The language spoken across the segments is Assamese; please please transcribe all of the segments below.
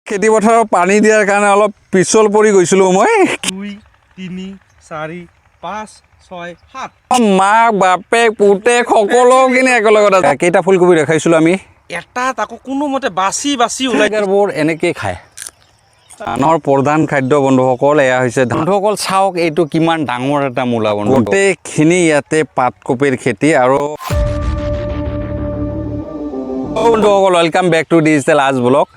খেতি পথাৰত পানী দিয়াৰ কাৰণে অলপ পিছল পৰি গৈছিলোঁ মই। 2 3 4 5 6 7। মাক বাপেক পুতেক সকলোখিনি একেলগত আছে। কেইটা ফুলকবি দেখাইছিলোঁ আমি? এটা তাকো কোনোমতে বাচি বাচি ওলাই। বোৰ এনেকেই খায়। মানুহৰ প্ৰধান খাদ্য বন্ধুসকল এয়া হৈছে। বন্ধুসকল চাওক, এইটো কিমান ডাঙৰ এটা মূলা। বন্ধু, গোটেইখিনি ইয়াতে পাতকপিৰ খেতি। আৰু বন্ধুসকল, welcome back to digital আজ ব্লগ।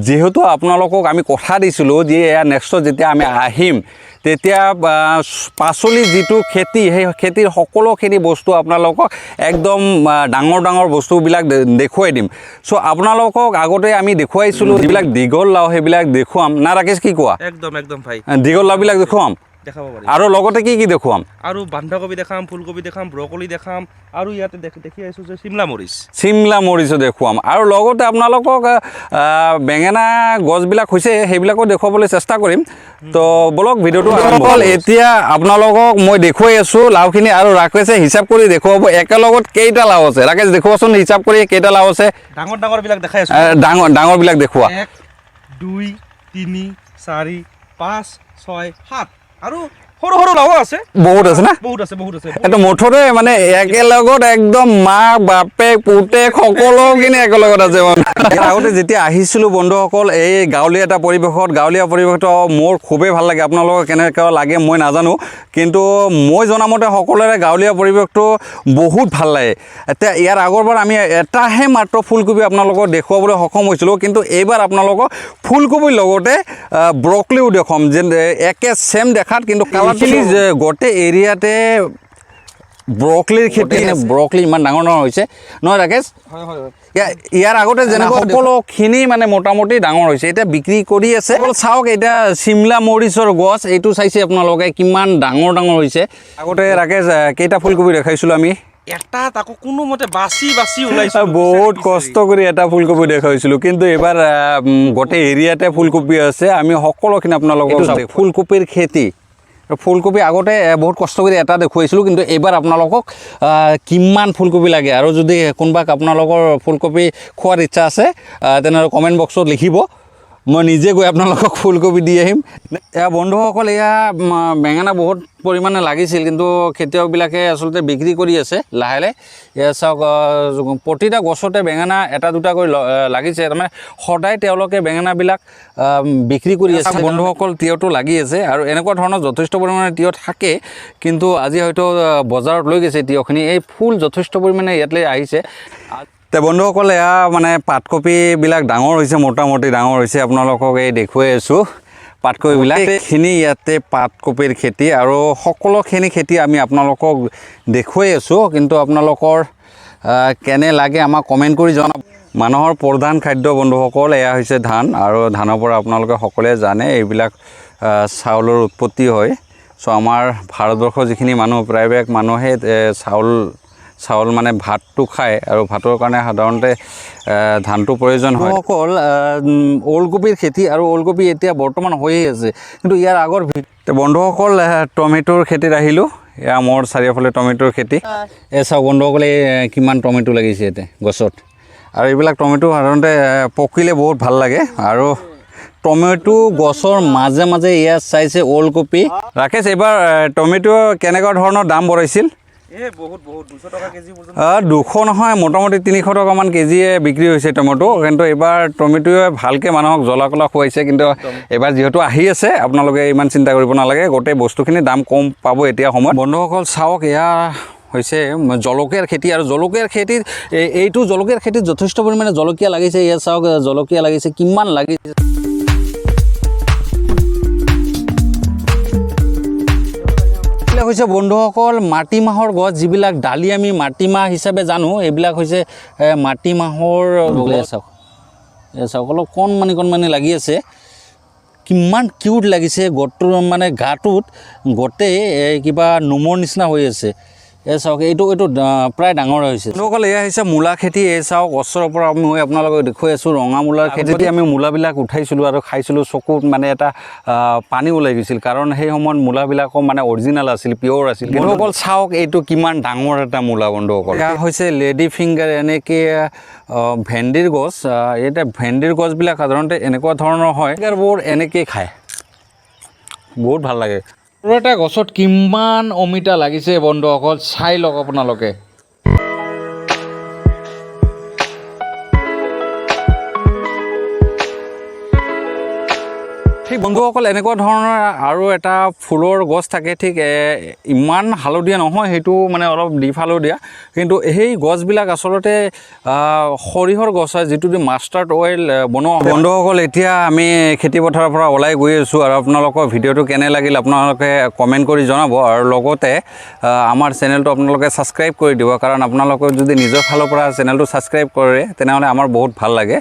যিহেতু আপোনালোকক আমি কথা দিছিলোঁ যে এয়া নেক্সটত যেতিয়া আমি আহিম তেতিয়া পাচলি যিটো খেতি, সেই খেতিৰ সকলোখিনি বস্তু আপোনালোকক একদম ডাঙৰ ডাঙৰ বস্তুবিলাক দেখুৱাই দিম। চ' আপোনালোকক আগতে আমি দেখুৱাইছিলোঁ যিবিলাক দীঘল লাও, সেইবিলাক দেখুৱাম না? ৰাকেশ, কি কোৱা? একদম একদম ভাই। দীঘল লাওবিলাক দেখুৱাম। দেখাব পাৰি। আৰু লগতে কি কি দেখুৱাম? আৰু বন্ধাকবি দেখাম, ফুলকবি দেখাম, ব্ৰকলি দেখাম আৰু ইয়াতে দেখি আহিছোঁ যে চিমলা মৰিচ। চিমলা মৰিচো দেখুৱাম আৰু লগতে আপোনালোকক বেঙেনা গছবিলাক হৈছে, সেইবিলাকো দেখুৱাবলৈ চেষ্টা কৰিম। তো ব'লক, ভিডিঅ'টো আৰম্ভ। এতিয়া আপোনালোকক মই দেখুৱাই আছোঁ লাওখিনি আৰু ৰাকেশে হিচাপ কৰি দেখুৱাব একেলগত কেইটা লাও আছে। ৰাকেশ, দেখুৱাচোন হিচাপ কৰি কেইটা লাও আছে। ডাঙৰ ডাঙৰবিলাক দেখাই আছোঁ। ডাঙৰ ডাঙৰবিলাক দেখুওৱা। 1 2 3 4 5 6 7 আৰু সৰু সৰু লাও আছে। বহুত আছে না? বহুত আছে, বহুত আছে। এইটো মুঠতে মানে একেলগত একদম মাক বাপেক পুতেক সকলোখিনি একেলগত আছে। আগতে যেতিয়া আহিছিলোঁ বন্ধুসকল, এই গাঁৱলীয়া এটা পৰিৱেশত, গাঁৱলীয়া পৰিৱেশটো মোৰ খুবেই ভাল লাগে। আপোনালোকৰ কেনেকুৱা লাগে মই নাজানো, কিন্তু মই জনামতে সকলোৰে গাঁৱলীয়া পৰিৱেশটো বহুত ভাল লাগে। এতিয়া ইয়াৰ আগৰবাৰ আমি এটাহে মাত্ৰ ফুলকবি আপোনালোকক দেখুৱাবলৈ সক্ষম হৈছিলোঁ, কিন্তু এইবাৰ আপোনালোকক ফুলকবিৰ লগতে ব্ৰকলিও দেখুৱাম, যেন একে ছেম দেখাত কিন্তু কালাৰখিনি। গোটেই এৰিয়াতে ব্ৰকলিৰ খেতি, ব্ৰকলি ইমান ডাঙৰ ডাঙৰ হৈছে নহয় ৰাকেশ? হয় হয় হয়। ইয়াৰ আগতে যেনেকুৱা সকলোখিনি মানে মোটামুটি ডাঙৰ হৈছে, এতিয়া বিক্ৰী কৰি আছে। অকল চাওক, এতিয়া চিমলা মৰিচৰ গছ এইটো চাইছে আপোনালোকে, কিমান ডাঙৰ ডাঙৰ হৈছে। আগতে ৰাকেশ, কেইটা ফুলকবি দেখাইছিলোঁ আমি? এটা তাকো কোনোমতে বাচি বাচি ওলাইছোঁ। বহুত কষ্ট কৰি এটা ফুলকবি দেখুৱাইছিলোঁ, কিন্তু এইবাৰ গোটেই এৰিয়াতে ফুলকবি আছে। আমি সকলোখিনি আপোনালোকক ফুলকবিৰ খেতি, ফুলকবি আগতে বহুত কষ্ট কৰি এটা দেখুৱাইছিলোঁ, কিন্তু এইবাৰ আপোনালোকক কিমান ফুলকবি লাগে আৰু যদি কোনোবাক আপোনালোকৰ ফুলকবি খোৱাৰ ইচ্ছা আছে, তেনেহ'লে কমেণ্ট বক্সত লিখিব, মই নিজে গৈ আপোনালোকক ফুলকবি দি আহিম। এয়া বন্ধুসকল, এয়া বেঙেনা বহুত পৰিমাণে লাগিছিল, কিন্তু খেতিয়কবিলাকে আচলতে বিক্ৰী কৰি আছে লাহে লাহে। এয়া চাওক, প্ৰতিটা গছতে বেঙেনা এটা দুটাকৈ লাগিছে, তাৰমানে সদায় তেওঁলোকে বেঙেনাবিলাক বিক্ৰী কৰি আছে। বন্ধুসকল, তিয়ঁহটো লাগি আছে আৰু এনেকুৱা ধৰণৰ যথেষ্ট পৰিমাণে তিয়ঁহ থাকে, কিন্তু আজি হয়তো বজাৰত লৈ গৈছে তিয়ঁহখিনি। এই ফুল যথেষ্ট পৰিমাণে ইয়ালৈ আহিছে। তে বন্ধুসকল, এয়া মানে পাতকপিবিলাক ডাঙৰ হৈছে, মোটামুটি ডাঙৰ হৈছে। আপোনালোকক এই দেখুৱাই আছোঁ পাতকপিবিলাক খিনি। ইয়াতে পাতকপিৰ খেতি আৰু সকলোখিনি খেতি আমি আপোনালোকক দেখুৱাই আছোঁ, কিন্তু আপোনালোকৰ কেনে লাগে আমাক কমেণ্ট কৰি জনাব। মানুহৰ প্ৰধান খাদ্য বন্ধুসকল এয়া হৈছে ধান, আৰু ধানৰ পৰা আপোনালোকে সকলোৱে জানে এইবিলাক চাউলৰ উৎপত্তি হয়। চ' আমাৰ ভাৰতবৰ্ষৰ যিখিনি মানুহ, প্ৰায়ভাগ মানুহে চাউল মানে ভাতটো খায় আৰু ভাতৰ কাৰণে সাধাৰণতে ধানটো প্ৰয়োজন হয়। অকল ওলকবিৰ খেতি আৰু ওলকবি এতিয়া বৰ্তমান হৈয়ে আছে, কিন্তু ইয়াৰ আগৰ বন্ধুসকল, টমেটোৰ খেতিত আহিলোঁ। এয়া মোৰ চাৰিওফালে টমেটোৰ খেতি। এই চাওক বন্ধুসকলে, কিমান টমেটো লাগিছে ইয়াতে গছত। আৰু এইবিলাক টমেটো সাধাৰণতে পকিলে বহুত ভাল লাগে। আৰু টমেটো গছৰ মাজে মাজে ইয়াত চাইছে ওলকবি। ৰাকেশ, এইবাৰ টমেটো কেনেকুৱা ধৰণৰ দাম বঢ়াইছিল? এই বহুত বহুত, 200 টকা কেজি পৰ্যন্ত। 200 নহয়, মোটামুটি 300 টকামান কেজিয়ে বিক্ৰী হৈছে টমেটো। কিন্তু এইবাৰ টমেটোৱে ভালকৈ মানুহক জ্বলা কলা খুৱাইছে। কিন্তু এইবাৰ যিহেতু আহি আছে, আপোনালোকে ইমান চিন্তা কৰিব নালাগে, গোটেই বস্তুখিনি দাম কম পাব এতিয়া সময়ত। বন্ধুসকল চাওক, এয়া হৈছে জলকীয়াৰ খেতি আৰু জলকীয়াৰ খেতিত এইটো জলকীয়াৰ খেতিত যথেষ্ট পৰিমাণে জলকীয়া লাগিছে। ইয়াত চাওক, জলকীয়া লাগিছে, কিমান লাগিছে। এইবিলাক হৈছে বন্ধুসকল মাটিমাহৰ গছ, যিবিলাক দালি আমি মাটিমাহ হিচাপে জানো, এইবিলাক হৈছে মাটিমাহৰ গছ। চাওক, এই চাওক, অলপ কণমানি কণমানি লাগি আছে, কিমান কিউট লাগিছে। গছটোৰ মানে গাটোত গোটেই কিবা নোমৰ নিচিনা হৈ আছে। এই চাওক, এইটো প্ৰায় ডাঙৰ হৈছে। বন্ধুসকল, এয়া হৈছে মূলা খেতি। এই চাওক, ওচৰৰ পৰা মই আপোনালোকক দেখুৱাই আছোঁ ৰঙা মূলাৰ খেতি। যেতিয়া আমি মূলাবিলাক উঠাইছিলোঁ আৰু খাইছিলোঁ, চকুত মানে এটা পানী ওলাই গৈছিল, কাৰণ সেই সময়ত মূলাবিলাকো মানে অৰিজিনেল আছিল, পিয়'ৰ আছিল। বন্ধুসকল চাওক, এইটো কিমান ডাঙৰ এটা মূলা। বন্ধুসকল, এয়া হৈছে লেডি ফিংগাৰ, এনেকৈ ভেন্দিৰ গছ। এতিয়া ভেন্দিৰ গছবিলাক সাধাৰণতে এনেকুৱা ধৰণৰ হয়, ফিংগাৰবোৰ এনেকেই খায়, বহুত ভাল লাগে। আৰু এটা গছত কিমান অমিতা লাগিছে বন্ধুসকল, চাই লওক আপোনালোকে। ঠিক বন্ধুসকল, এনেকুৱা ধৰণৰ আৰু এটা ফুলৰ গছ থাকে, ঠিক ইমান হালধীয়া নহয়, সেইটো মানে অলপ ডিপ হালধীয়া, কিন্তু সেই গছবিলাক আচলতে সৰিয়হৰ গছ হয়, যিটো দি মাষ্টাৰ্ড অইল বনোৱা হয়। বন্ধুসকল, এতিয়া আমি খেতি পথাৰৰ পৰা ওলাই গৈ আছোঁ আৰু আপোনালোকৰ ভিডিঅ'টো কেনে লাগিল আপোনালোকে কমেণ্ট কৰি জনাব আৰু লগতে আমাৰ চেনেলটো আপোনালোকে ছাবস্ক্ৰাইব কৰি দিব, কাৰণ আপোনালোকে যদি নিজৰ ফালৰ পৰা চেনেলটো ছাবস্ক্ৰাইব কৰে তেনেহ'লে আমাৰ বহুত ভাল লাগে।